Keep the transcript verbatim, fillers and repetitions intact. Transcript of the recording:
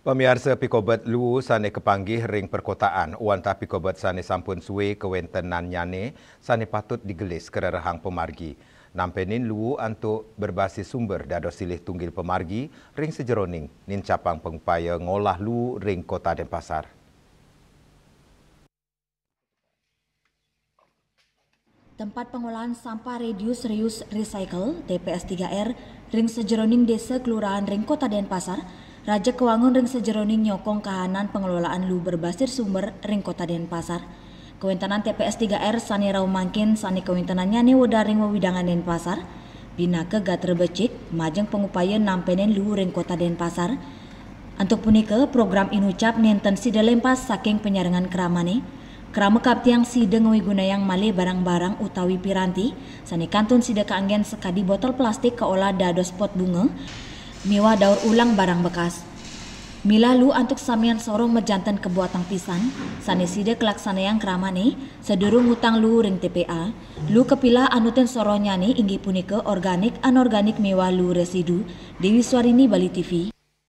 Pamiarsa, pikobet luu sane kapanggih ring perkotaan wantah pikobet sane sampun sue kawentenannyane sane patut digelis karerehang pamargi. Nampenin luu antuk berbasis sumber dados silih tunggil pamargi ring sajeroning nincapang pangupaya ngolah luu ring Kota Denpasar. Tempat pengolahan sampah reduce, reuse, recycle, T P S tiga R, ring sajeroning desa kelurahan ring Kota Denpasar, raja kawangun ring sajeroning nyokong kahanan pengelolaan luu berbasis sumber ring Kota Denpasar. Kawentenan T P S tiga R sane rauh mangkin sane kawentenannyane wedar ring wewidangan Denpasar, pinaka gatra becik, majeng pangupaya nampenin luu ring Kota Denpasar. Antuk punika, program inucap nenten sida lempas saking panyarengan kramane. Krama kaptiang sida ngawigunayang malih barang-barang utawi piranti sane kantun sida kaanggen sakadi botol plastik kaolah dados pot bunga miwah daur ulang barang bekas. Milah luu antuk samian soroh majanten kabuatang pisan, sane sida kalaksanayang kramane sadurung ngutang luu ring T P A. Luu kapilah anutin sorohnyane inggih punika organik, anorganik miwah luu residu. Dewi Swarini, Bali T V.